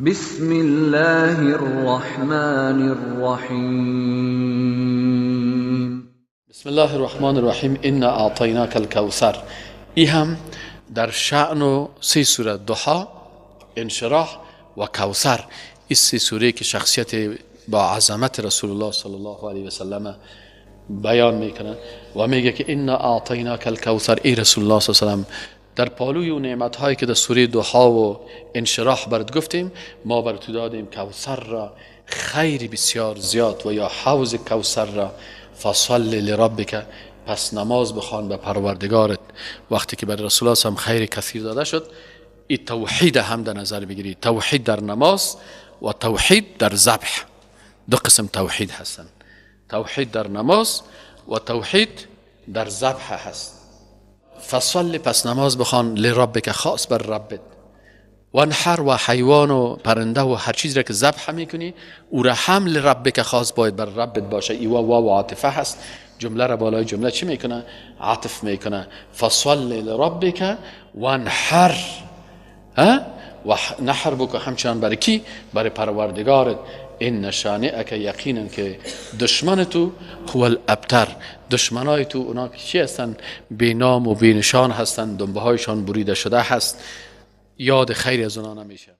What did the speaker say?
بسم الله الرحمن الرحیم. بسم الله الرحمن الرحیم. انا اعطیناک الکوثر. ای هم در شأن و سه سوره ضحی، انشراح و کوثر، این سه سوره که شخصیت با عظمت رسول الله صلی الله علیه و سلم بیان میکنه و میگه که انا اعطیناک الکوثر. ای رسول الله صلی الله علیه و سلم، در پالوی و نعمت هایی که در سوره ضحی و انشراح برات گفتیم، ما بر تو دادیم کوثر را، خیر بسیار زیاد و یا حوض کوثر را. فصل لربک، پس نماز بخوان به پروردگارت. وقتی که بر رسول الله هم خیر کثیر داده شد، این توحید هم در نظر بگیری، توحید در نماز و توحید در ذبح، دو قسم توحید هستند، توحید در نماز و توحید در ذبح هست. فصل، پس نماز بخوان، لربک، خاص بر ربت، وانحر، و حیوان و پرنده و هر چیز را که ذبح میکنی او را هم لربک، خاص باید بر ربت باشه. ای واو و عاطفه هست، جمله را بالای جمله چی میکنه؟ عطف میکنه. فصل لربک وانحر، و نحر بکن همچنان برای کی؟ برای پروردگارت. ان شانئک، یقینا که دشمن تو، هو الابتر، دشمنای تو اونا چی هستن؟ بی نام و بی نشان هستن، دنبه هایشان بریده شده هست، یاد خیر از اونا نمیشه.